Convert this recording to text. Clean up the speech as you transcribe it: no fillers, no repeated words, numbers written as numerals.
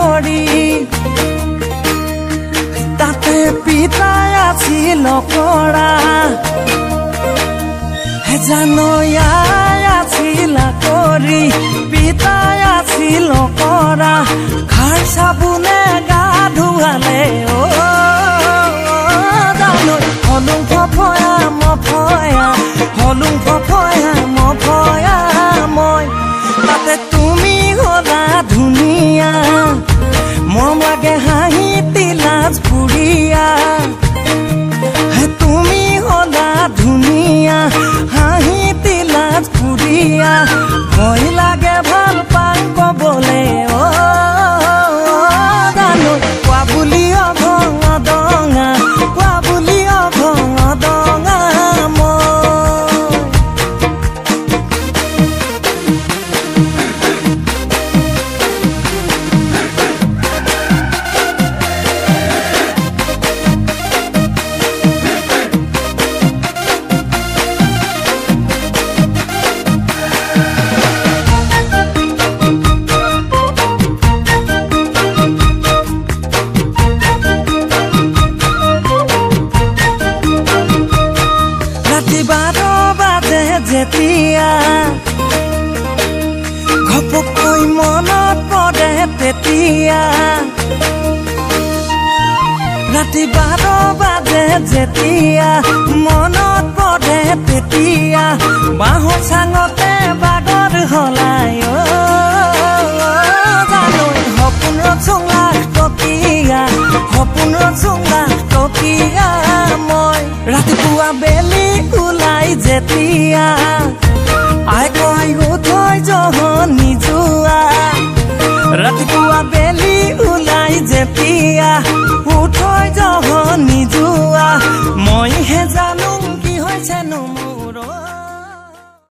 কৰি তাতে পিতাই আছিল কৰা জানো আছিল কৰি পিতাই আছিল কৰা খাৰ চাবোনে গা ধুৱালে অ জানো হলুং ফফয়া মফয়া হলুং ফফয়া মফয়া মই তাতে তুমি হলা ধুনীয়া মৰম লাগে হাঁহি তিলাজ পুৰিয়া তুমি হলা ধুনীয়া হাঁহি তিলাজ পুৰিয়া ভয় লাগে ভাল পাং কবলে অ জানো কোৱা বুলি অভঙা দঙা কোৱা বুলি অভঙা দঙা মই। ৰাতি 12 বাজে যেতিয়া ঘপকৈ মনত পৰে তেতিয়া ৰাতি 12 বাজে যেতিয়া মনত পৰে তেতিয়া বাঁহৰ চাঙতে বাগৰ হলাই অ জানো সপোন চুঙা টকীয়া সপোন চুঙা টকীয়া মই ৰাতিপুৱা বেলি ওলাই যেতিয়া আই কৈ উঠৈ জহনি যোৱা ৰাতিপুৱা বেলি ওলাই যেতিয়া উঠৈ জহনি যোৱা মইহে জানো কি হৈছেনো মোৰ।